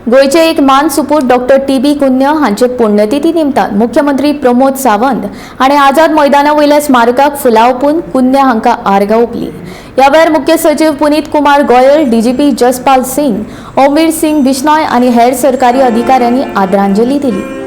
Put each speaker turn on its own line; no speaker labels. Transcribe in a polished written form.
गोंयचे एक मान सुपूत डॉक्टर टी.बी. कुन्य हांचे पुण्यतिथी निमतान मुख्यमंत्री प्रमोद सावंत हाणें आझाद मैदाना वयल्या स्मारकाक फुलां ओंपून कुन्य हांकां आर्गां ओंपली. ह्या वेळार मुख्य सचीव पुनीत कुमार गोयल, डीजीपी जसपाल सिंग, ओमवीर सिंग बिश्नोय आनी हेर सरकारी अधिकाऱ्यांनी आदरांजली दिली.